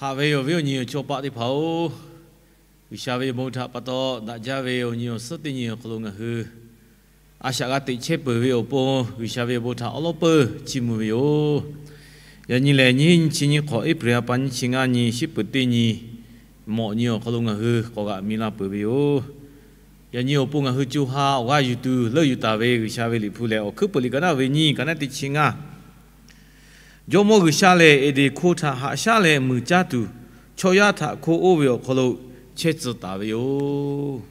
Haꞈ ve awˬ viˉ awˬ nyi awˬ chawˇ paˆ teˇ hpaˍ-oˬ, G'uiˬsha ve awˬ bon htaꞈ pa taw daꞈ jaˇ ve awˬ nyi awˬ suhˉ teˇ nyi awˬ hk'aw lo ngaˬ hui a shaꞈ g'a teꞈ chehˇ peuˬ ve awˬ pon, G'uiˬsha ve awˬ bon htaꞈ awˉ lawˉ peuˬ chiˇ mvuh ve yoˬ. Yaꞈ nyi lehˬ, nyiˇ hinˉ nyiˇ chi nyiˇ hk'awꞈ, April ha pa nyiˇ chi ngaˇ nyi, shiˉ peuˍ teˇ nyi, mawꞈ nyi awˬ hk'aw lo ngaˬ hui k'awꞈ g'aꞈ mi laˇ peuˬ ve yoˬ. Yaꞈ nyi awˬ pon ngaˬ hui co ha awˬ g'aˇ yuˬ tuˬ leuˆ yuˬ taˍ ve G'uiˬsha ve liꞈ hpu lehˬ, Awˬ hkuiˉ peuˬ liꞈ ka naˆ ve nyiˇ, ka naˆ teˇ chi ngaˇ, Jawˇmawˇ G'uiˬsha lehˬ, Eˍdenˍ hko htaꞈ haꞈ shaˉ leh muiˬ caˇ tuˬ, chaw yaˇ htaꞈ hko oˇ ve awˬ hk'aw lo chehˇ tcuh taˍ ve yoˬ.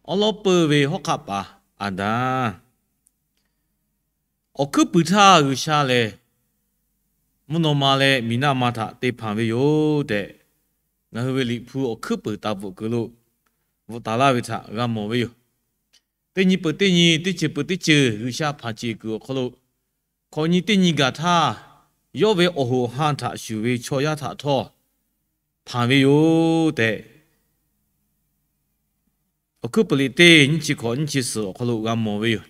Awˉ lawˉ peuˬ ve hawˉ hk'aˆ paˍ Aˍdanˍ. Awˬ hkuiˉ puiˍ htaˇ G'uiˬsha lehˬ, mvuhˇ naw ma leh miˬ naˆ ma htaꞈ te hpanˍ ve yoˬ tehꞈ, ngaˬ hui ve liꞈ hpu Awˬ hkuiˉ peuˬ taˍ bvuhꞈ kuiˬ lo bvuhꞈ taˍ laˇ ve htaꞈ g'a mawˬ ve yoˬ. Teˇ nyi peuˬ teˇ nyi, teˇ ceuˬ peuˬ teˇ ceuˬ G'uiˬsha hpanˍ ceˬ kuiˬ awˬ hk'aw lo, hkawꞈ nyi teˇ nyi gaˬ htaˇ, yawˇ ve awˬ hoꞈ awˬ han htaꞈ shuˍ ve chaw yaˇ htaꞈ htawˇ hpanˍ ve yoˬ tehꞈ, Awˬ hkuiˉ peuˬ liꞈ teˇ nyiˇ chi hkawꞈ nyiˇ chi suhˍ awˬ hk'aw lo g'a mawˬ ve yoˬ.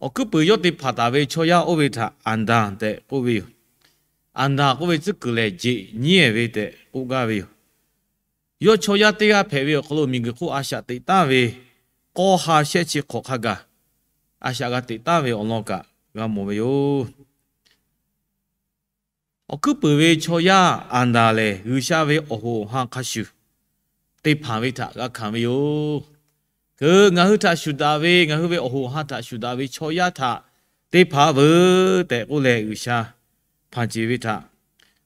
Awˬ hkuiˉ peuˬ yawˇ te hpanˍ taˍ ve chaw yaˇ oˇ ve htaꞈ Aˍdanˍ tehꞈ k'oˆ ve yoˬ. Aˍdanˍ k'oˆ ve tcuhˉ kuiˬ lehˬ, jeꞈ nyiˉ-ehˍ ve tehꞈ k'oˆ gaˇ ve yoˬ. Yawˇ chaw yaˇ teˇ g'aˇ hpehꞈ ve awˬ hk'aw lo miˬguiˬ hk'oˆ a shaꞈ teꞈ taˍ ve k'awˇ ha shehˆ chi hk'awꞈ hk'a gaˬ a shaꞈ g'a teꞈ taˍ ve awˬ lawn kaꞈ g'a mawˬ ve yoˬ. Awˬ hkuiˉ peuˬ ve chaw yaˇ Aˍdanˍ lehˬ, G'uiˬsha ve awˬ hoꞈ awˬ han hk'a shuˍ te hpanˍ ve htaꞈ g'a hkanˍ ve yoˬ. Keu ngaˬ hui htaꞈ shuˍ daꞈ ve, ngaˬ hui ve awˬ hoꞈ awˬ han htaꞈ shuˍ daꞈ ve chaw yaˇ htaꞈ te hpanˍ veuˬ tehꞈ k'oˆ leh G'uiˬsha hpanˍ ceˬ ve htaꞈ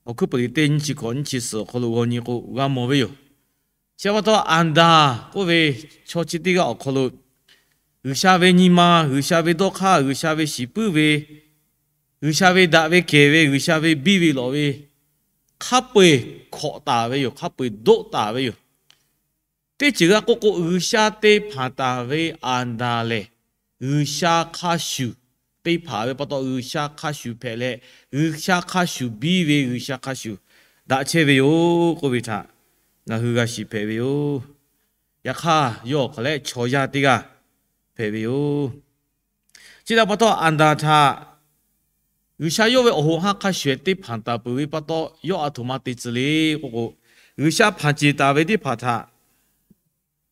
Awˬ hkuiˉ peuˬ liꞈ teˇ nyiˇ chi hkawꞈ nyiˇ chi suhˍ awˬ hk'aw lo g'aw nyi k'o g'a mawˬ ve yoˬ. Chi pa taw Aˍdanˍ k'oˆ ve chaw chi teˇ g'aˇ awˬ hk'aw lo G'uiˬsha ve nyi ma, G'uiˬsha ve dawˇ hk'aˇ, G'uiˬsha ve shiˍ puiˉ ve, G'uiˬsha ve daꞈ ve kehˬ ve, G'uiˬsha ve biˇ ve lawꞈ ve hk'a peu-eˬ hkawꞈ taˍ ve yoˬ. Hk'a peu-eˬ doˆ taˍ ve yoˬ. Teˇ ceuˬ g'a k'oˆ k'o, G'uiˬsha te hpanˍ taˍ ve Aˍdanˍ lehˬ, G'uiˬsha hk'a shuˍ te hpanˍ ve pa taw, G'uiˬsha hk'a shuˍ hpehꞈ leh, G'uiˬsha hk'a shuˍ biˇ ve, G'uiˬsha hk'a shuˍ daꞈ chehˇ ve yoˬ k'oˆ ve htaꞈ ngaˬ hui g'a shiˍ hpehꞈ ve yoˬ. Yaꞈ hk'aˇ, yawˇ awˬ hk'aw leh chaw yaˇ teˇ g'aˇ hpehꞈ ve yoˬ. Chi htaꞈ pa taw, Aˍdanˍ htaꞈ G'uiˬsha yawˇ ve awˬ hoꞈ awˬ han hk'a shuˍ te hpanˍ taˍ peuˬ ve pa taw, yawˇ a htoꞈ ma te tcuh le k'oˆ k'o, G'uiˬsha hpanˍ ceˬ taˍ ve teˇ hpaˍ htaꞈ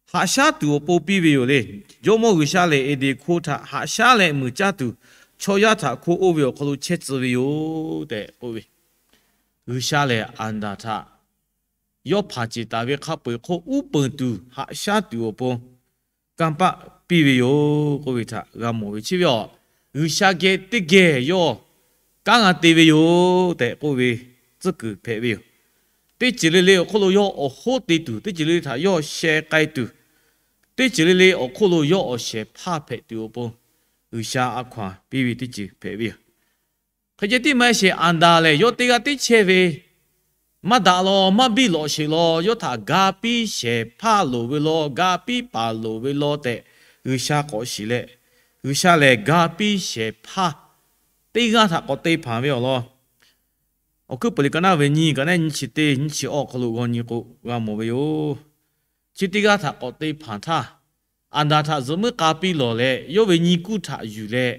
haꞈ shaˉ tuˬ awˬ pon piˇ ve yoˬ le. Jawˇmawˇ G'uiˬsha lehˬ, Eˍdenˍ hko htaꞈ haꞈ shaˉ leh muiˬ caˇ tuˬ, chaw yaˇ htaꞈ hko oˇ ve awˬ hk'aw lo chehˇ tcuh ve yoˬ tehꞈ k'oˆ ve, G'uiˬsha lehˬ Aˍdanˍ htaꞈ yawˇ hpanˍ ceˬ taˍ ve hk'a peu-eˬ hk'oˆ uˉ peunˍ tuˬ haꞈ shaˉ tuˬ awˬ pon kanˇ paˆ piˇ ve yoˬ k'oˆ ve htaꞈ g'a mawˬ ve. Chi ve awˬ, G'uiˬsha geh teˇ geh yawˇ kanˉ g'a te ve yoˬ tehꞈ k'oˆ ve tcuhˉ kuiˬ hpehꞈ ve yoˬ. Teˇ ceuˬ le le awˬ hk'oˆ lo yawˇ awˬ hoˉ te tuˬ, teˇ ceuˬ le le htaꞈ yawˇ sheh k'ai tuˬ, teˇ ceuˬ le le awˬ hk'oˆ lo yawˇ awˬ shehˍ hpaˇ hpehꞈ tuˬ awˬ pon G'uiˬsha a hkaw-anˬ piˇ ve teˇ ceuˬ hpehꞈ ve yoˬ. Hk'e ceh tiˉ maˇ heˆ sheˍ, Aˍdanˍ lehˬ yawˇ teˇ g'aˇ teˇ chehˇ ve maˇ daꞈ law, maˇ biˇ lawꞈ sheˍ law, yawˇ htaꞈ ga piˇ shehˍ hpaˇ loˍ ve law, ga piˇ paˍ loˍ ve law tehꞈ G'uiˬsha k'awꞈ shiˍ leh, G'uiˬsha lehˬ ga piˇ shehˍ hpaˇ teˇ g'aˇ htaꞈ k'awꞈ te hpanˍ ve awˬ lawn, Awˬ hkuiˉ peuˬ liꞈ ka naˆ ve nyiˇ, ka naˆ nyiˇ chi teˇ nyiˇ chi awˬ hk'aw lo g'aw nyi k'o g'a mawˬ ve yoˬ. Chi teˇ g'aˇ htaꞈ k'awꞈ te hpanˍ htaˇ, Aˍdanˍ htaꞈ zuhꞈ muiˉ k'a piˇ lawˬ leh, yawˇ ve nyi kuˇ htaꞈ yuˬ leh,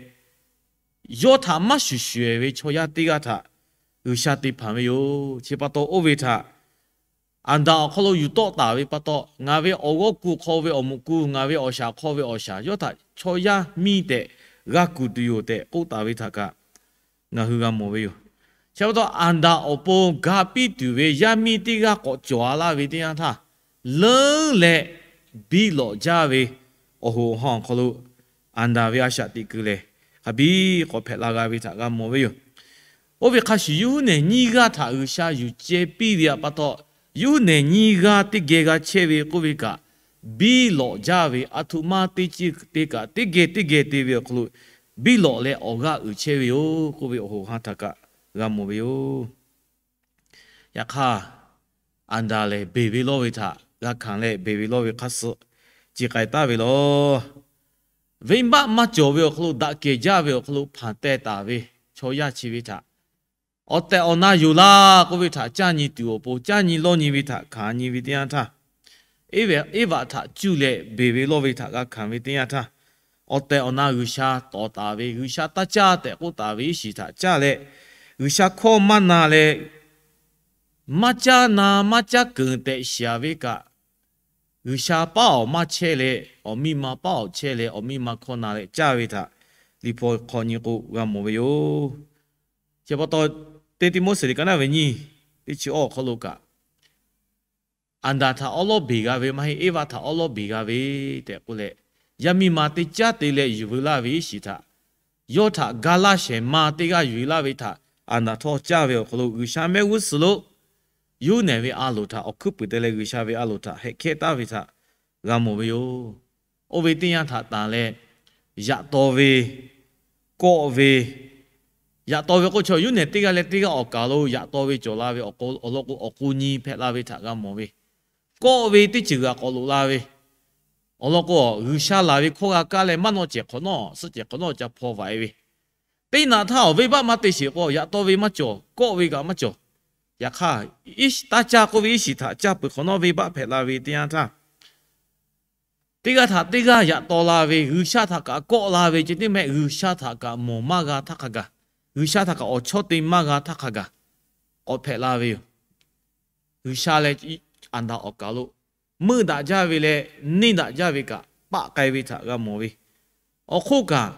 yawˇ htaꞈ maˇ shuˍ shuˍ-ehˍ ve chaw yaˇ teˇ g'aˇ htaꞈ G'uiˬsha te hpanˍ ve yoˬ. Chi pa taw oˇ ve htaꞈ Aˍdanˍ awˬ hk'aw lo yuˬ tawˆ taˍ ve pa taw, ngaˬ ve awˬ g'awˇ kuˬ hk'aw ve awˬ muꞈ kuˬ, ngaˬ ve awˬ shaˍ hk'aw ve awˬ shaˍ, yawˇ htaꞈ chaw yaˇ miˇ tehꞈ g'a kuˬ tuˬ yoˬ tehꞈ k'oˆ taˍ ve htaꞈ kaꞈ ngaˬ hui g'a mawˬ ve yoˬ. Chi pa taw Aˍdanˍ awˬ pon ga piˇ tuˬ ve yaˇ miˇ teˇ g'aˇ k'awꞈ cawˬ-a laˇ ve teˇ yanˇ htaˇ, leuˉ leh biˇ lawꞈ jaˇ ve awˬ hoꞈ awˬ han awˬ hk'aw lo Aˍdanˍ ve a shaꞈ teꞈ kuiˬ lehˬ, hk'a biˇ k'awꞈ hpehꞈ la g'a ve htaꞈ g'a mawˬ ve yoˬ. Oˇ ve hk'a shuˍ, yawˇ hui nehˬ nyiˇ g'aˇ htaꞈ G'uiˬsha yuˬ ceh piˇ ve pa taw, yawˇ hui nehˬ nyiˇ g'aˇ teˇ geh g'a chehˇ ve k'oˆ ve kaꞈ, biˇ lawꞈ jaˇ ve a htoꞈ ma teˇ ceuˬ te kaꞈ, teˇ geh teˇ geh te ve awˬ hk'aw lo biˇ lawꞈ leh awˬ g'aˇ uiˍ chehˇ ve yoˬ k'oˆ ve awˬ hoꞈ awˬ han htaꞈ kaꞈ g'a mawˬ ve yoˬ. Yaꞈ hk'aˇ, Aˍdanˍ lehˬ beˬ ve lawˇ ve htaꞈ g'a hkanˍ leh, beˬ ve lawˇ ve hk'a suh ci k'ai taˍ ve lawˬ. Venˇbaˆ maˇ cawˬ ve awˬ hk'aw lo, daꞈ kehˬ jaˇ ve awˬ hk'aw lo hpanˍ teh taˍ ve chaw yaˇ chi ve htaꞈ awˬ tehˬ awˬ na yoˬ laˇ k'oˆ ve htaꞈ caˇ nyi tuˬ awˬ pon, caˇ nyi lawˇ nyi ve htaꞈ hkanˍ nyi ve teˇ yanˇ htaˇ, Eˇvaꞈ htaꞈ cuˇ leh beˬ ve lawˇ ve htaꞈ g'a hkanˍ ve teˇ yanˇ htaˇ, awˬ tehˬ awˬ na G'uiˬsha tawˍ taˍ ve, G'uiˬsha taˇ caˇ tehꞈ k'oˆ taˍ ve iˉ shiˍ htaꞈ caˇ leh, G'uiˬsha hkawˇ maˇ na leh maˇ caˇ na maˇ caˇ keunˍ tehꞈ shiˍ-a ve kaꞈ, G'uiˬsha paˉ awˬ maˇ chehˇ leh, awˬ miˇ ma paˉ awˬ chehˇ leh, awˬ miˇ ma hkawˇ na leh caˇ ve htaꞈ Liꞈ hpu hk'aw nyi k'o g'a mawˬ ve yoˬ. Chi pa taw, teˇ Tiˆmoˉseˍ liꞈ ka naˆ ve nyiˇ, teˇ chi awˇ awˬ hk'aw lo kaꞈ, Aˍdanˍ htaꞈ awˉ lawˉ beˬ g'a ve maˇ heˆ, Eˇvaˆ htaꞈ awˉ lawˉ beˬ g'a ve tehꞈ k'oˆ leh, yaˇ miˇ ma teˇ caˉ te leh yuˬ veu laˇ ve iˉ shiˍ htaꞈ, yawˇ htaꞈ ga laˇ shehˍ ma teˇ g'aˇ yuˬ e laˇ ve htaꞈ Aˍdanˍ htawˇ caˇ ve awˬ hk'aw lo G'uiˬsha mehˆ g'uˇ suhˍ lo yonˉ nehˬ ve a loˍ htaꞈ awˬ hkuiˉ puiˍ te leh G'uiˬsha ve a loˍ htaꞈ heh kehˉ taˍ ve htaꞈ g'a mawˬ ve yoˬ. Oˇ ve teˇ yanˇ htaꞈ tanˬ leh, yaꞈ taw ve, kawˆ ve, yaꞈ taw ve k'o chaw yonˉ nehˬ teˇ g'aˇ leh teˇ g'aˇ awˬ kaˍ lo yaꞈ taw ve cawˬ la ve awˬ lawn k'o, awˬ k'o nyi hpehꞈ la ve htaꞈ g'a mawˬ ve, kawˆ ve teˇ ceuˬ g'a k'awꞈ loꞈ la ve, awˬ lawn k'o, G'uiˬsha laˬ ve hkawˇ g'a kaˇ leh maˇ nawˆ cehˬ hk'awꞈ nawˉ, suhˆ cehˬ hk'awꞈ nawˉ ca hpaw vaꞈ e ve, teˇ naꞈ htaˇ awˬ venˇbaˆ maˇ te sheˍ k'o, yaꞈ taw ve maˇ cawˬ, kawˆ ve kaꞈ maˇ cawˬ. Yaꞈ hk'aˇ, taˇ caˇ k'oˆ ve iˉ shiˍ htaꞈ caˇ peuˬ hk'awꞈ nawˉ venˇbaˆ hpehꞈ la ve teˇ yanˇ htaˇ, teˇ g'aˇ htaꞈ teˇ g'aˇ yaꞈ taw la ve, G'uiˬsha htaꞈ kaꞈ kawˆ la ve ceh tiˉ mehˆ, G'uiˬsha htaꞈ kaꞈ mawˬ maˇ g'a htaˇ hk'a gaˬ, G'uiˬsha htaꞈ kaꞈ awˬ chawˇ te maˇ g'a htaˇ hk'a gaˬ, k'awꞈ hpehꞈ la ve yoˬ. G'uiˬsha leh Aˍdanˍ awˬ kaˍ lo meuˇ daꞈ jaˇ ve leh neˇ daꞈ jaˇ ve kaꞈ paˆ k'ai ve htaꞈ g'a mawˬ ve, awˬ hk'oˆ kaꞈ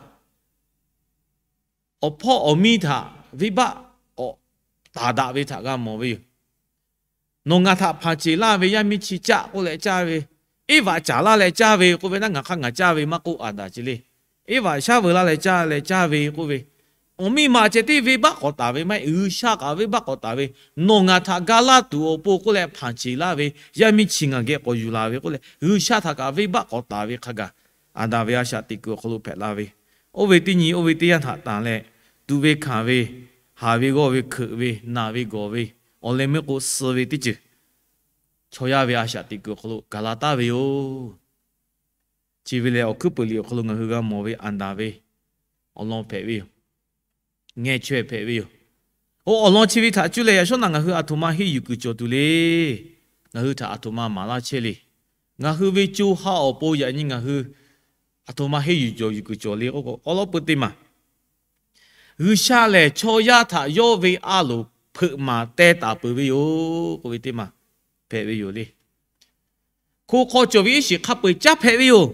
awˬ hpawˇ awˬ miˇ htaꞈ venˇbaˆ k'awꞈ taˍ daꞈ ve htaꞈ g'a mawˬ ve yoˬ. Nawˬ ngaˬ htaꞈ hpanˍ ceˬ laˇ ve yaˇ miˇ chi caˆ k'oˆ leh caˇ ve, Eˇvaꞈ caˍ laˇ leh caˇ ve k'oˆ ve naˉ, ngaˬ hk'aˇ ngaˬ caˇ ve maˇ k'oˆ, Aˍdanˍ ce le. Eˇvaꞈ shaˉ veu laˇ leh caˇ leh caˇ ve k'oˆ ve, awˬ miˇ ma ceh tiˉ venˇbaˆ k'awꞈ taˍ ve maˇ heˆ, G'uiˬsha kaꞈ venˇbaˆ k'awꞈ taˍ ve, nawˬ ngaˬ htaꞈ ga laˇ tuˬ awˬ pon k'oˆ leh hpanˍ ceˬ laˇ ve yaˇ miˇ chi ngaˬ geh k'awꞈ yuˬ laˬ ve k'oˆ leh G'uiˬsha htaꞈ kaꞈ venˇbaˆ k'awꞈ taˍ ve hk'a gaˬ, Aˍdanˍ ve a shaꞈ teꞈ kuiˬ awˬ hk'aw lo hpehꞈ la ve, oˇ ve teˇ nyi oˇ ve teˇ yanˇ htaꞈ tanˬ leh, tuꞈ ve hkanˍ ve, haˍ ve g'awˇ ve, hkeuꞈ ve, naˬ ve gawˬ ve, awˬ leh meuˇ k'o suh ve teˇ ceuˬ chaw yaˇ ve a shaꞈ teꞈ kuiˬ awˬ hk'aw lo gaˬ la taˍ ve yoˬ. Chi ve lehˬ, awˬ hkuiˉ puiˍ liꞈ awˬ hk'aw lo ngaˬ hui g'a mawˬ ve Aˍdanˍ ve awˬ lawn hpehꞈ ve yoˬ. Ngeh chaweh hpehꞈ ve yoˬ. Oˇ awˬ lawn chi ve htaꞈ cuˇ leh yaꞈ shawˉ naꞈ ngaˬ hui aˬ htoꞈ ma henˇ yuˬ kuiˬ cawˬ tuˬ le. Ngaˬ hui htaꞈ aˬ htoꞈ ma maˍ laˇ chehˇ le. Ngaˬ hui ve co ha awˬ pon yaꞈ nyi ngaˬ hui aˬ htoꞈ ma henˇ yuˬ cawˬ yuˬ kuiˬ cawˬ le k'o, awˬ lawn peu teˇ maˬ, G'uiˬsha lehˬ chaw yaˇ htaꞈ yawˇ ve a loˍ hpeuꞈ maˍ teh taˍ peuˬ ve yoˬ k'oˆ ve teˇ maˬ hpehꞈ ve yoˬ le. Hko hk'aw cawˬ ve iˉ shiˍ hk'a peu-eˬ caˇ hpehꞈ ve yoˬ.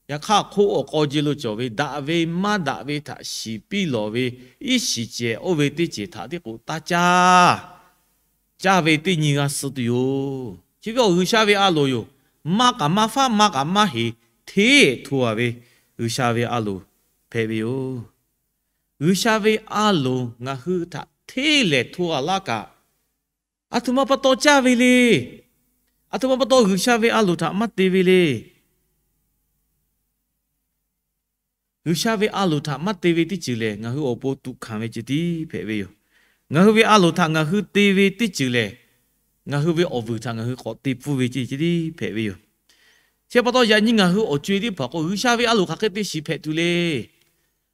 Yaꞈ hk'aˇ, hko awˬ k'aw je lo cawˬ ve daꞈ ve maˇ daꞈ ve htaꞈ shiˍ piˇ lawˬ ve iˉ shiˍ cehˬ oˇ ve teˇ cehˬ htaꞈ tiˉ k'o taˇ caˇ. Caˇ ve teˇ nyi g'a suh tuˬ yoˬ. Chi ve awˬ G'uiˬsha ve a loˍ yoˬ. Maˇ k'aꞈ maˇ faˉ maˇ k'aꞈ maˇ heˍ hteˇ hto-a ve G'uiˬsha ve a loˍ hpehꞈ ve yoˬ. G'uiˬsha ve a loˍ ngaˬ hui htaꞈ hteˇ lehˬ hto-a laˇ kaꞈ, aˬ htoꞈ ma pa taw caˇ ve le. Aˬ htoꞈ ma pa taw G'uiˬsha ve a loˍ htaꞈ maˇ te ve le. G'uiˬsha ve a loˍ htaꞈ maˇ te ve teˇ ceuˬ lehˬ, ngaˬ hui awˬ pon tuꞈ hkanˍ ve ceh tiˉ hpehꞈ ve yoˬ. Ngaˬ hui ve a loˍ htaꞈ ngaˬ hui te ve teˇ ceuˬ lehˬ, ngaˬ hui ve awˬ vuiˬ htaꞈ ngaˬ hui k'awꞈ te pfuhˇ ve ceh tiˉ hpehꞈ ve yoˬ. Chi pa taw yaꞈ nyi ngaˬ hui awˬ co-e teˇ hpaˍ k'o, G'uiˬsha ve a loˍ hk'aˬ hk'e te shiˍ hpehꞈ tuˬ le.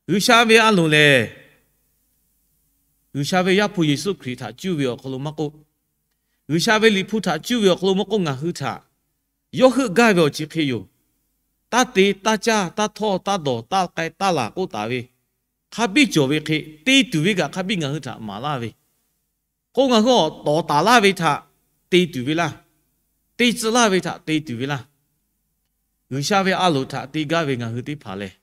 G'uiˬsha ve a loˍ lehˬ, G'uiˬsha ve Yaˇ hpu Yeˍsuˆ Hkriꞈ htaꞈ cuˇ ve awˬ hk'aw lo maˇ k'oˆ, G'uiˬsha ve Liꞈ hpu htaꞈ cuˇ ve awˬ hk'aw lo maˇ k'oˆ, ngaˬ hui htaꞈ yawˇ heuˆ gaˇ ve awˬ chi hk'e yoˬ. Taˇ te, taˇ caˇ, taˇ htawˇ, taˇ dawˬ, taˇ k'ai, taˇ laˬ k'oˆ taˍ ve hk'a biˇ cawˬ ve hk'e, te tuˬ ve kaꞈ hk'a biˇ ngaˬ hui htaꞈ maˍ laˇ ve k'o, ngaˬ hui awˬ tawˍ taˍ laˇ ve htaꞈ te tuˬ ve laˇ. Te tcuh laˇ ve htaꞈ te tuˬ ve laˇ. G'uiˬsha ve a loˍ htaꞈ te gaˇ ve ngaˬ hui teˇ hpaˍ lehˬ,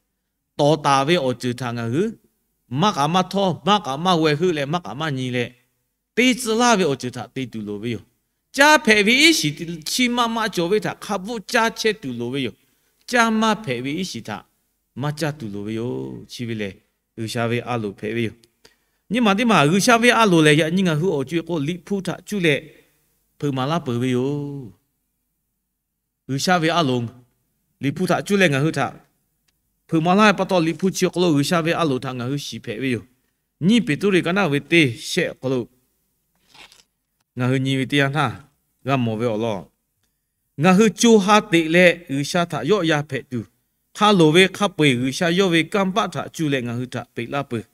tawˍ taˍ ve awˬ ceuˬ htaꞈ ngaˬ hui maˇ k'aꞈ maˇ htawˇ, maˇ k'aꞈ maˇ g'aweh heuˆ leh maˇ k'aꞈ maˇ nyi leh, te tcuh laˇ ve awˬ ceuˬ htaꞈ te tuˬ loˍ ve yoˬ. Caˇ hpehꞈ ve iˉ shiˍ chi maˇ maˇ cawˬ ve htaꞈ hk'a bvuhˆ caˇ chehˇ tuˬ loˍ ve yoˬ. Caˇ maˇ hpehꞈ ve iˉ shiˍ htaꞈ maˇ caˇ tuˬ loˍ ve yoˬ. Chi ve lehˬ, G'uiˬsha ve a loˍ hpehꞈ ve yoˬ. Nyi maˬ teˇ maˬ, G'uiˬsha ve a loˍ lehˬ, yaꞈ nyi ngaˬ hui awˬ co-e k'o, Liꞈ hpu htaꞈ cuˇ leh hpeuꞈ maˍ laˇ peuˬ ve yoˬ. G'uiˬsha ve a loˍ, Liꞈ hpu htaꞈ cuˇ leh ngaˬ hui htaꞈ hpeuꞈ maˍ laˇ ve pa taw, Liꞈ hpu chi awˬ hk'aw lo G'uiˬsha ve a loˍ htaꞈ ngaˬ hui shiˍ hpehꞈ ve yoˬ. Nyiˇ Peˍtruˆ ka naˆ ve teˇ shehˆ awˬ hk'aw lo ngaˬ hui nyi ve teˇ yanˇ htaˇ g'a mawˬ ve awˬ lawn, ngaˬ hui co ha teꞈ leh G'uiˬsha htaꞈ yawˆ yan hpehꞈ tuˬ, hk'a loˍ ve hk'a peu-eˬ G'uiˬsha yawˇ ve kanˇ paˆ htaꞈ cuˇ leh ngaˬ hui htaꞈ peꞈ laˇ peuˬ.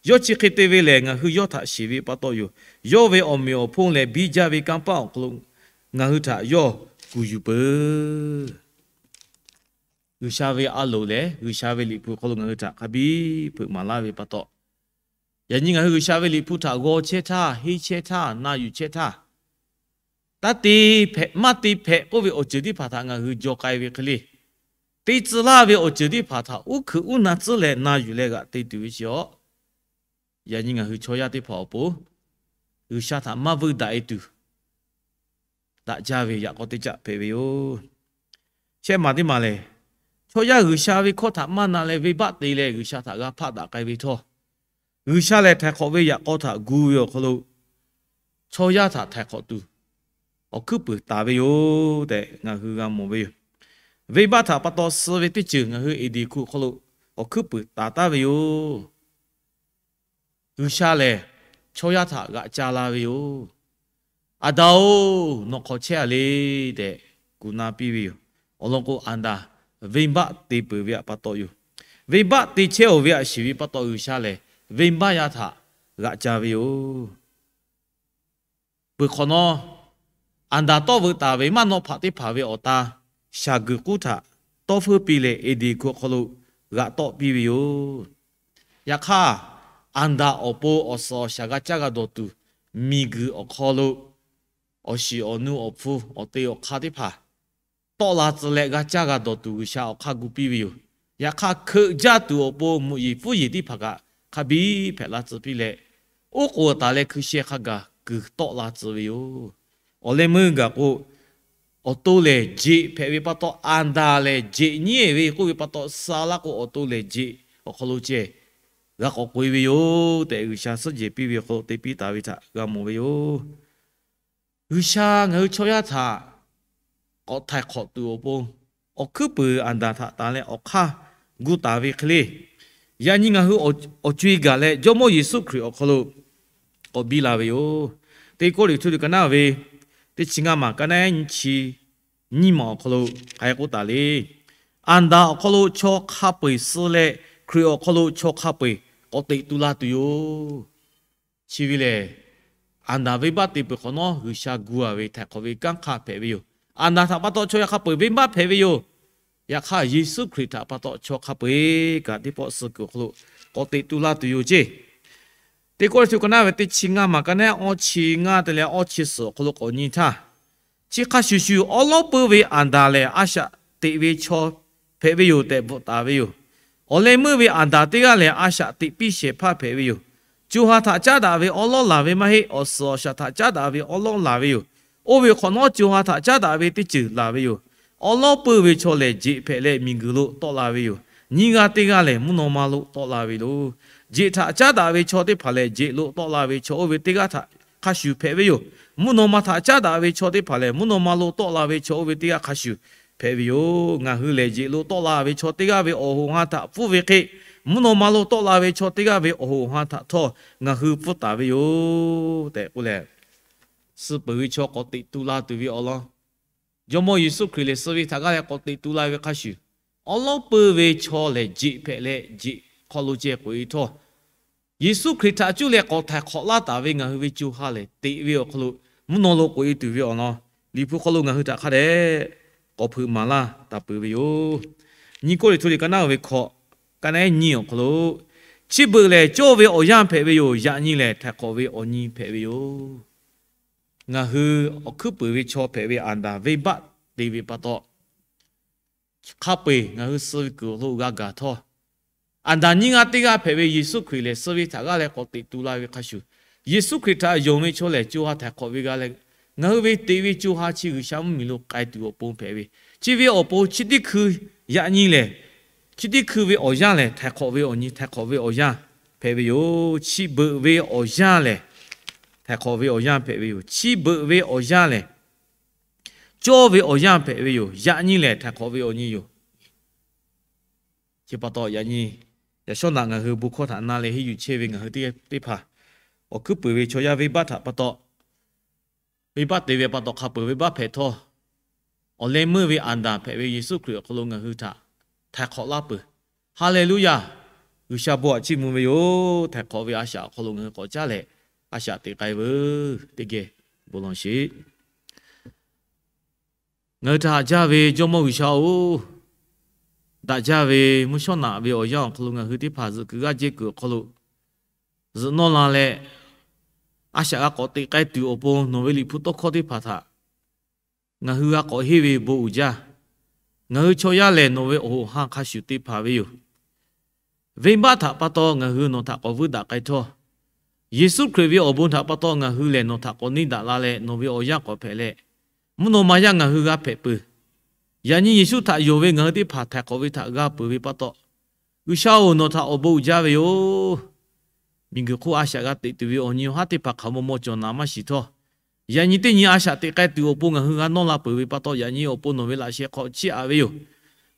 Yawˇ chi hk'e te ve lehˬ, ngaˬ hui yawˇ htaꞈ shiˍ ve pa taw yoˬ. Yawˇ ve awˬ meꞈ awˬ hponˇ leh biˇ jaˇ ve kanˇ paˆ awˬ hk'aw lo ngaˬ hui htaꞈ yawˇ kuˬ yuˬ peuˬ. G'uiˬsha ve a loˍ lehˬ, G'uiˬsha ve Liꞈ hpu hk'aw lo ngaˬ hui htaꞈ hk'a biˇ hpeuꞈ maˍ laˇ ve pa taw, Yaꞈ nyi ngaˬ hui G'uiˬsha ve Liꞈ hpu htaꞈ g'aw chehˇ htaˇ, henˇ chehˇ htaˇ, na yuˬ chehˇ htaˇ, taˇ te hpehꞈ maˇ te hpehꞈ k'oˆ ve awˬ ceuˬ teˇ hpaˍ htaꞈ ngaˬ hui jaw k'ai ve hk'e le. Te tcuh laˇ ve awˬ ceuˬ teˇ hpaˍ htaꞈ uˉ hkuiꞈ uˉ na tcuhˉ leh na yuˬ leh g'aꞈ te tuˬ ve chi awˬ, yaꞈ nyi ngaˬ hui chaw yaˇ teˇ hpaˍ awˬ pon G'uiˬsha htaꞈ maˇ veuˇ daꞈ e tuˬ daꞈ jaˇ ve yaꞈ k'aw teˇ caˆ hpehꞈ ve yoˬ. Shehˆ maˬ teˇ maˬ lehˬ, chaw yaˇ G'uiˬsha ve hkawˇ htaꞈ maˇ na leh venˇbaˆ te leh G'uiˬsha htaꞈ g'a hpaˆ daꞈ k'ai ve htawˇ, G'uiˬsha lehˬ htaiˍ hk'awꞈ ve yaꞈ k'aw htaꞈ gu ve awˬ hk'aw lo chaw yaˇ htaꞈ htaiˍ hk'awꞈ tuˬ awˬ hkuiˉ puiˍ taˍ ve yoˬ tehꞈ ngaˬ hui g'a mawˬ ve yoˬ. Venˇbaˆ htaꞈ pa taw suh ve teˇ ceuˬ ngaˬ hui Eˍdeˍ hku awˬ hk'aw lo awˬ hkuiˉ puiˍ taˍ taˍ ve yoˬ. G'uiˬsha lehˬ chaw yaˇ htaꞈ g'aꞈ ca la ve yoˬ. Aˍdanˍ-oˬ, nawˬ hk'awꞈ chehˇ-a le tehꞈ kuˬ na piˇ ve yoˬ. Awˬ lawn k'o, Aˍdanˍ venˇbaˆ te peuˬ ve htaꞈ pa taw yoˬ. Venˇbaˆ te chehˇ-oˬ ve htaꞈ shiˍ ve pa taw G'uiˬsha lehˬ venˇbaˆ yaˇ htaꞈ g'aꞈ ca ve yoˬ. Peuˬ hk'awꞈ nawˉ, Aˍdanˍ tawˆ veuꞈ taˍ ve maˇ naw hpaꞈ teˇ hpaˍ ve awˬ ta shaˍ guiˬ k'uˉ htaꞈ tawˇ feuˉ piˇ leh Eˍdeˍ hku awˬ hk'aw lo g'aꞈ tawˆ piˇ ve yoˬ. Yaꞈ hk'aˇ, Aˍdanˍ awˬ pon awˬ suhˍ awˬ shaˍ g'a caˇ g'a dawˬ tuˬ, miˬguiˬ awˬ hk'aw lo awˬ shiˍ awˬ nu awˬ hpu awˬ te awˬ hk'aˇ teˇ hpaˍ tawˆ la tcuh leh g'a caˇ g'a dawˬ tuˬ G'uiˬsha awˬ hk'aˇ gu piˇ ve yoˬ. Yaꞈ hk'aˇ, hkeuꞈ jaˇ tuˬ awˬ pon mvuhꞈ yeˬ pfuhˇ yeˬ teˇ hpaˍ kaꞈ hk'a biˇ hpehꞈ la tcuh piˇ leh, oˉ k'oˍ taˍ leh hkui sheh hk'a gaˬ kuiˬ tawˆ la tcuh ve yoˬ. Awˬ leh meuˇ gaˬ k'o, awˬ to lehˬ jeꞈ hpehꞈ ve pa taw, Aˍdanˍ lehˬ jeꞈ nyiˉ ve k'oˆ ve pa taw, suh laˇ k'o awˬ to lehˬ jeꞈ awˬ hk'aw lo ceh g'a k'awꞈ k'oꞈ e ve yoˬ tehꞈ, G'uiˬsha suhˉ jehˬ piˇ ve awˬ hk'aw lo te piˇ taˍ ve htaꞈ g'a mawˬ ve yoˬ. G'uiˬsha ngaˬ hui chaw yaˇ htaꞈ k'awꞈ htaiˍ hk'awꞈ tuˬ awˬ pon, awˬ hkuiˉ puiˍ Aˍdanˍ htaꞈ tanˍ leh awˬ hk'aˇ gu taˍ ve hk'e le, yaꞈ nyi ngaˬ hui awˬ co e gaˬ leh Jawˇmawˇ Yeˍsuˆ Hkriꞈ awˬ hk'aw lo k'awꞈ biˇ la ve yoˬ. Teˇ Kawˇrenˍhtuˆ liꞈ ka naˉ ve teˇ chi ngaˇ maˬ ka naˉ nyiˇ chi nyiˇ maˬ awˬ hk'aw lo hk'aˬ hk'e k'oˆ taˍ le. Aˍdanˍ awˬ hk'aw lo chaw hk'a peu-eˬ suh leh, Hkriꞈ awˬ hk'aw lo chaw hk'a peu-eˬ k'awꞈ teꞈ tu la tuˬ yoˬ. Chi ve lehˬ, Aˍdanˍ venˇbaˆ te peuˬ hk'awꞈ nawˉ G'uiˬsha gu-a ve htaiˍ hk'awꞈ ve kanˉ hk'a hpehꞈ ve yoˬ. Aˍdanˍ htaꞈ pa taw chaw yaˇ hk'a peu-eˬ venˇbaˆ hpehꞈ ve yoˬ. Yaꞈ hk'aˇ, Yeˍsuˆ Hkriꞈ htaꞈ pa taw chaw hk'a peu-eˬ kaꞈ teˇ pawˆ suh kuiˬ awˬ hk'aw lo k'awꞈ teꞈ tu la tuˬ yoˬ ceˇ. Teˇ Kawˇrenˍhtuˆ ka naˉ ve teˇ chi ngaˇ maˬ ka naˉ awˇ chi ngaˇ te leh awˇ chi suhˍ awˬ hk'aw lo k'awꞈ nyi htaˇ, chi hk'a shuˍ shuˍ, awˉ lawˉ peuˇ ve Aˍdanˍ lehˬ a shaꞈ teꞈ ve chaw hpehꞈ ve yoˬ tehꞈ bvuhꞈ taˍ ve yoˬ. Awˬ leh meuˇ ve Aˍdanˍ teˇ g'aˇ lehˬ, a shaꞈ teꞈ piˇ shehˍ hpaˇ hpehꞈ ve yoˬ. Co ha htaꞈ caˉ daꞈ ve awˉ lawˉ laˬ ve maˇ heˆ, awˬ suhˍ awˬ shaˍ htaꞈ caˉ daꞈ ve awˉ lawˉ laˬ ve yoˬ. Oˇ ve hk'awꞈ nawˉ, co ha htaꞈ caˉ daꞈ ve teˇ ceuˬ laˬ ve yoˬ. Awˉ lawˉ peuˇ ve chaw lehˬ, jeꞈ hpehꞈ leh miˬguiˬ lo tawˆ la ve yoˬ. Nyiˇ g'aˇ teˇ g'aˇ lehˬ, mvuhˇ naw ma lo tawˆ la ve yoˬ. Jeꞈ htaꞈ caˉ daꞈ ve chaw teˇ hpaˍ lehˬ, jeꞈ lo tawˆ la ve chaw oˇ ve teˇ g'aˇ htaꞈ hk'a shuˍ hpehꞈ ve yoˬ. Mvuhˇ naw ma htaꞈ caˉ daꞈ ve chaw teˇ hpaˍ lehˬ, mvuhˇ naw ma lo tawˆ la ve chaw oˇ ve teˇ g'aˇ hk'a shuˍ hpehꞈ ve yoˬ. Ngaˬ hui lehˬ, jeꞈ lo tawˆ la ve chaw teˇ g'aˇ ve awˬ hoꞈ awˬ ha htaꞈ pfuhˇ ve hk'e, mvuhˇ naw ma lo tawˆ la ve chaw teˇ g'aˇ ve awˬ hoꞈ awˬ ha htaꞈ htawˇ ngaˬ hui pfuhˇ taˍ ve yoˬ tehꞈ k'oˆ leh, suh peuˬ ve chaw k'awꞈ teꞈ tu la tuˬ ve awˬ lawn, Jawˇmawˇ Yeˍsuˆ Hkriꞈ lehˬ suh ve htaꞈ g'aˇ leh k'awꞈ teꞈ tu la ve hk'a shuˍ, awˉ lawˉ peuˇ ve chaw lehˬ, jeꞈ hpehꞈ leh jeꞈ hk'aw lo ceh k'oꞈ e htawˇ, Yeˍsuˆ Hkriꞈ htaꞈ cuˇ leh k'awꞈ htaiˍ hk'awꞈ laˇ taˍ ve ngaˬ hui ve co ha lehˬ, teꞈ ve awˬ hk'aw lo mvuhˇ naw lo k'oꞈ e tuˬ ve awˬ lawn, Liꞈ hpu hk'aw lo ngaˬ hui htaꞈ hk'a dehꞈ k'awꞈ hpeuꞈ maˍ laˇ taˍ peuˬ ve yoˬ. Nyiˇ Kawˇrenˍhtuˆ liꞈ ka naˉ ve hkawꞈ, ka naˉ nyiˇ awˬ hk'aw lo, chi beuꞈ lehˬ cawˇ ve awˬ yanˇ hpehꞈ ve yoˬ. Yaꞈ nyi lehˬ, htaiˍ hk'awꞈ ve awˬ nyi hpehꞈ ve yoˬ. Ngaˬ hui awˬ hkuiˉ puiˍ ve chaw hpehꞈ ve Aˍdanˍ venˇbaˆ te ve pa taw, hk'a peu-eˬ ngaˬ hui suh ve kuiˬ awˬ hk'aw lo g'a gaˬ htawˇ, Aˍdanˍ nyiˇ g'aˇ teˇ g'aˇ hpehꞈ ve Yeˍsuˆ Hkriꞈ lehˬ, suh ve htaꞈ g'aˇ leh k'awꞈ teꞈ tu la ve hk'a shuˍ, Yeˍsuˆ Hkriꞈ htaꞈ yonˍ ve chaw lehˬ, co ha htaiˍ hk'awꞈ ve g'a leh, ngaˬ hui ve teꞈ ve co ha chi G'uiˬsha mvuhˇmiˬ lo k'ai tuˬ awˬ pon hpehꞈ ve, chi ve awˬ pon chi teˇ hkui yaꞈ nyi lehˬ, chi teˇ hkui ve awˬ yanˇ lehˬ, htaiˍ hk'awꞈ ve awˬ nyi, htaiˍ hk'awꞈ ve awˬ yanˇ hpehꞈ ve yoˬ. Chi beuꞈ ve awˬ yanˇ lehˬ, htaiˍ hk'awꞈ ve awˬ yanˇ hpehꞈ ve yoˬ. Chi beuꞈ ve awˬ yanˇ lehˬ, cawˇ ve awˬ yanˇ hpehꞈ ve yoˬ. Yaꞈ nyi lehˬ, htaiˍ hk'awꞈ ve awˬ nyi yoˬ. Chi pa taw yaꞈ nyi, yaꞈ shawˉ naꞈ ngaˬ hui bon hkawˇ htaꞈ na leh henˇ yuˬ chehˇ ve ngaˬ hui teˇ hpaˍ, awˬ hkuiˉ puiˍ ve chaw yaˇ venˇbaˆ htaꞈ pa taw, venˇbaˆ te ve pa taw hk'a peu-eˬ venˇbaˆ hpehꞈ htawˇ, awˬ leh meuˇ ve Aˍdanˍ hpehꞈ ve Yeˍsuˆ Hkriꞈ awˬ hk'aw lo ngaˬ hui htaꞈ htaiˍ hk'awꞈ laˇ peuˬ. Haˍleˍluˇyaˬ. G'uiˬsha bon aꞈ chiˇ mvuh ve yoˬ. Htaiˍ hk'awꞈ ve a shaꞈ awˬ hk'aw lo ngaˬ hui k'awꞈ caˉ leh, a shaꞈ teꞈ k'ai veuˬ teˇ geh bon lawˬ sheˍ. Ngaˬ hui htaꞈ haꞈ jaˇ ve Jawˇmawˇ G'uiˬsha-oˬ, daꞈ jaˇ ve mvuhˇ shawˉ naꞈ ve awˬ yanˇ awˬ hk'aw lo ngaˬ hui teˇ hpaˍ zuhꞈ kuiˬ g'aˇ jehˇ kuiˬ awˬ hk'aw lo zuhꞈ nawˇ la leh, a shaꞈ g'a k'awꞈ teꞈ k'ai tuˬ awˬ pon nawˬ ve Liꞈ hpu tawˇ hkawˇ teˇ hpaˍ htaꞈ ngaˬ hui g'a k'awꞈ henˇ ve bon uiˍ jaˇ. Ngaˬ hui chaw yaˇ lehˬ nawˬ ve awˬ hoꞈ ha hk'a shuˍ te hpanˍ ve yoˬ. Venˇbaˆ htaꞈ pa taw ngaˬ hui nawˬ htaꞈ k'awꞈ vuiˇ daꞈ k'ai htawˇ, Yeˍsuˆ Hkriꞈ ve awˬ bon htaꞈ pa taw ngaˬ hui lehˬ nawˬ htaꞈ k'awꞈ neˇ daꞈ la leh nawˬ ve awˬ yanˇ k'awꞈ hpehꞈ leh, mvuhˇ naw ma yaˇ ngaˬ hui g'a hpehꞈ peuˬ. Yaꞈ nyi Yeˍsuˆ htaꞈ yonˍ ve ngaˬ hui teˇ hpaˍ htaiˍ hk'awꞈ ve htaꞈ g'a peuˬ ve pa taw, G'uiˬsha-oˬ, nawˬ htaꞈ awˬ bon uiˍ jaˇ ve yoˬ. Miˬguiˬ hk'oˆ a shaꞈ g'a teꞈ tuˬ ve awˬ nyi awˬ haˉ teˇ hpaˍ hk'aˬ maw maw cawˬ naˍ maˇ shiˍ htawˇ, yaꞈ nyi teˇ nyi a shaꞈ teꞈ k'ai tuˬ awˬ pon ngaˬ hui g'a nawˇ la peuˬ ve pa taw, yaꞈ nyi awˬ pon nawˬ ve laꞈ sheh hk'aw chiˇ aꞈ ve yoˬ.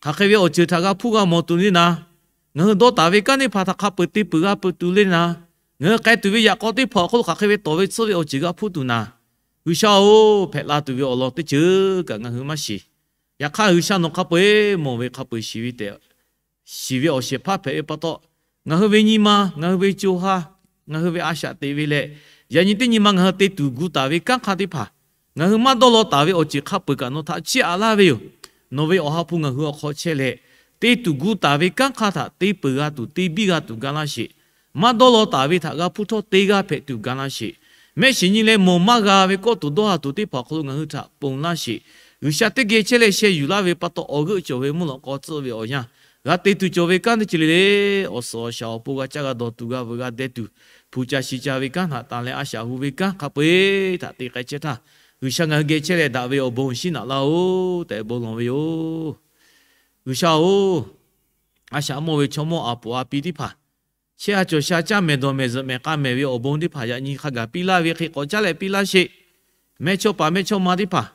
Hk'aˬ hk'e ve awˬ ceuˬ htaꞈ g'a hpuˇ g'a mawˬ tuˬ le naˍ, ngaˬ hui dawˇ taˍ ve kanˉ teˇ hpaˍ htaꞈ hk'a peuˬ te peuˬ g'a peuˬ tuˬ le naˍ, ngaˬ hui k'ai tuˬ ve yaꞈ k'aw teˇ hpaˍ awˬ hk'aw lo hk'aˬ hk'e ve tawˍ ve tsuhˇ ve awˬ ceuˬ g'a hpuˇ tuˬ naˍ, G'uiˬsha-oˬ, hpehꞈ la tuˬ ve awˬ lawn teˇ ceuˬ kaꞈ ngaˬ hui maˇ shiˍ. Yaꞈ hk'aˇ G'uiˬsha nawˬ hk'a peu-eˬ mawˬ ve hk'a peu-eˬ shiˍ ve tehꞈ shiˍ ve awˬ shehˍ hpaˇ hpehꞈ ve pa taw, ngaˬ hui ve nyi ma, ngaˬ hui ve co ha, ngaˬ hui ve a shaꞈ teꞈ ve leh, yaꞈ nyi teˇ nyi ma ngaˬ hui te tuˬ gu taˍ ve kanˉ hk'aˇ teˇ hpaˍ, ngaˬ hui maˇ dawˇ law taˍ ve awˬ ceuˬ hk'a peu-eˬ kaꞈ nawˬ htaꞈ chiˇ aꞈ laˇ ve yoˬ. Nawˬ ve awˬ ha hpu ngaˬ hui awˬ hk'aw chehˇ leh, te tuˬ gu taˍ ve kanˉ hk'aˇ htaꞈ te peuˬ g'a tuˬ, te biˇ g'a tuˬ ga laˇ sheˍ. Maˇ dawˇ law taˍ ve htaꞈ g'a hpuˇ htawˇ te g'a hpehꞈ tuˬ ga laˇ sheˍ. Mehˆ shiˍ nyi leh mawˬ maˇ g'a ve kawˇ tuˬ dawˇ ha tuˬ teˇ hpaˍ awˬ hk'aw lo ngaˬ hui htaꞈ ponˬ laˇ sheˍ. G'uiˬsha teˇ geh chehˇ leh sheh yuˬ laˇ ve pa taw, awˬ g'euˆ cawˬ ve mvuhˇ lawꞈ k'aw tcuhˆ ve awˬ yanˇ, g'a te tuˬ cawˬ ve kanˉ teˇ ceuˬ le le, awˬ suhˍ awˬ shaˍ awˬ pon g'a caˇ g'a dawˬ tuˬ g'a veuꞈ g'a deh tuˬ, hpu ca shi ca ve kanˉ htaꞈ tanˬ leh a shaꞈ hu ve kanˉ hk'a peu-eˬ htaꞈ te k'ai chehˇ htaˇ, G'uiˬsha ngaˬ hui geh chehˇ leh daꞈ ve awˬ bon shiˉ naꞈ laˇ-oˬ tehꞈ bon lawˬ ve yoˬ. G'uiˬsha-oˬ, a shaꞈ mawˇ ve chaw mawˇ a poˍ a pi teˇ hpaˍ, chehˇ a cawˬ sha caˇ mehˍ dawˬ mehˍ zuhꞈ mehˍ k'a mehˍ ve awˬ bon teˇ hpaˍ yaꞈ nyi hk'a gaˬ piˇ laˇ ve hk'e k'awꞈ caˉ leh piˇ laˇ sheˍ. Mehˇchawˇ paˍ mehˇchawˇma teˇ hpaˍ,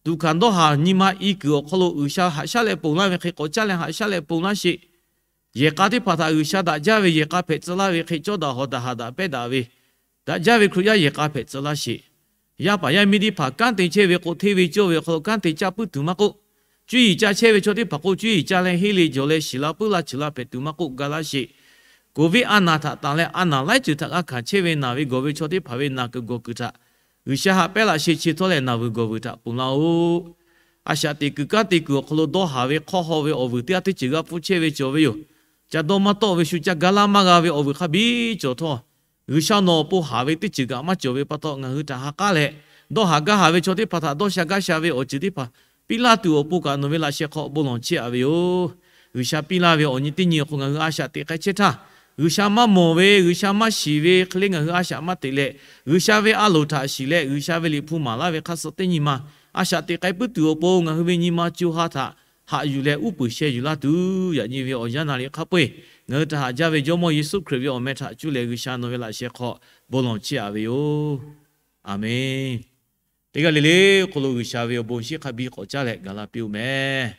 tuꞈ hkanˍ dawˇ haˍ nyi ma i kuiˬ awˬ hk'aw lo G'uiˬsha haꞈ shaˉ leh ponˬ laˇ ve hk'e k'awꞈ caˉ leh haꞈ shaˉ leh ponˬ laˇ sheˍ. Yehˬ k'a teˇ hpaˍ htaꞈ G'uiˬsha daꞈ jaˇ ve yehˬ k'a hpehꞈ tcuh laˇ ve hk'e cawˇ daꞈ hawˍ daꞈ haꞈ daꞈ pehˇ daꞈ ve, daꞈ jaˇ ve Hkriꞈ yaˇ yehˬ k'a hpehꞈ tcuh laˇ sheˍ. Yaˇ paˍ yaˇ miˇ teˇ hpaˍ kanˉ te chehˇ ve k'o, hteˇ ve cawˇ ve awˬ hk'aw lo kanˉ te caˇ puiˉ tuˬ maˇ k'oˆ, cuˇ yiˍ ca chehˇ ve chaw teˇ hpaˍ k'o, cuˇ yiˍ ca leh henˇ le jawˬ leh shiˍ la puiˉ la cheuˬ la hpehꞈ tuˬ maˇ k'oˆ ga laˇ sheˍ. Covid a naˬ htaꞈ tanˬ leh a naˬ laiˉ ceuˬ htaꞈ g'a hkanˍ chehˇ ve naˬ ve gawˬ ve chaw teˇ hpaˍ ve naˬ kuiˬ gawˬ kuiˬ htaꞈ G'uiˬsha haꞈ pehnˇ laꞈ sheh chi htawˇ lehˬ naˬ vuiˬ gawˬ vuiˬ htaꞈ ponˬ laˇ-oˬ. A shaꞈ teꞈ kuiˬ kanˉ te kuiˬ awˬ hk'aw lo dawˇ haˍ ve hk'awˇ haw ve awˬ vuiˬ teˇ g'aˇ teˇ ceuˬ g'a hpfuhˇ chehˇ ve cawˬ ve yoˬ. Ca dawˇ maˇ tawˆ ve shu ca ga laˇ maˇ g'a ve awˬ vuiˬ hk'a biˇ cawˬ htawˇ, G'uiˬsha nawˬ awˬ pon haˍ ve teˇ ceuˬ kaꞈ maˇ cawˬ ve pa taw, ngaˬ hui htaꞈ ha k'aˉ leh, dawˇ haˍ gaˇ haˍ ve chaw teˇ hpaˍ htaꞈ dawˇ sha gaˇ sha ve awˬ ceuˬ teˇ hpaˍ piˇ laˇ tuˬ awˬ pon kaꞈ nawˬ ve laꞈ sheh hk'aw bon lawˬ chiˇ aꞈ ve yoˬ. G'uiˬsha piˇ laˇ ve awˬ nyi teˇ nyi awˬ hk'aw ngaˬ hui a shaꞈ teꞈ k'ai chehˇ htaˇ, G'uiˬsha maˇ mawˬ ve, G'uiˬsha maˇ shiˍ ve hk'e le ngaˬ hui a shaꞈ maˇ teꞈ leh, G'uiˬsha ve a loˍ htaꞈ shiˍ leh G'uiˬsha ve Liꞈ hpu maˍ laˇ ve hk'aˇ suh teˇ nyi ma a shaꞈ teꞈ k'ai puiˉ tuˬ awˬ pon ngaˬ hui ve nyi ma co ha htaꞈ haꞈ yuˬ leh uˉ peunˍ sheh yuˬ laˇ tuˬ, yaꞈ nyi ve awˬ yanˇ naˬ liꞈ hk'a peu-eˬ ngaˬ hui htaꞈ haꞈ jaˇ ve Jawˇmawˇ Yeˍsuˆ Hkriꞈ ve awˬ meh htaꞈ cuˇ leh G'uiˬsha nawˬ ve laꞈ sheh hk'aw bon lawˬ chiˇ aꞈ ve yoˬ. Aˬmenˍ. Teˇ g'aˇ le le awˬ hk'aw lo G'uiˬsha ve awˬ bon shinˉ hk'a biˇ k'awꞈ caˉ leh gaˬ la piˇ-oˬ meh.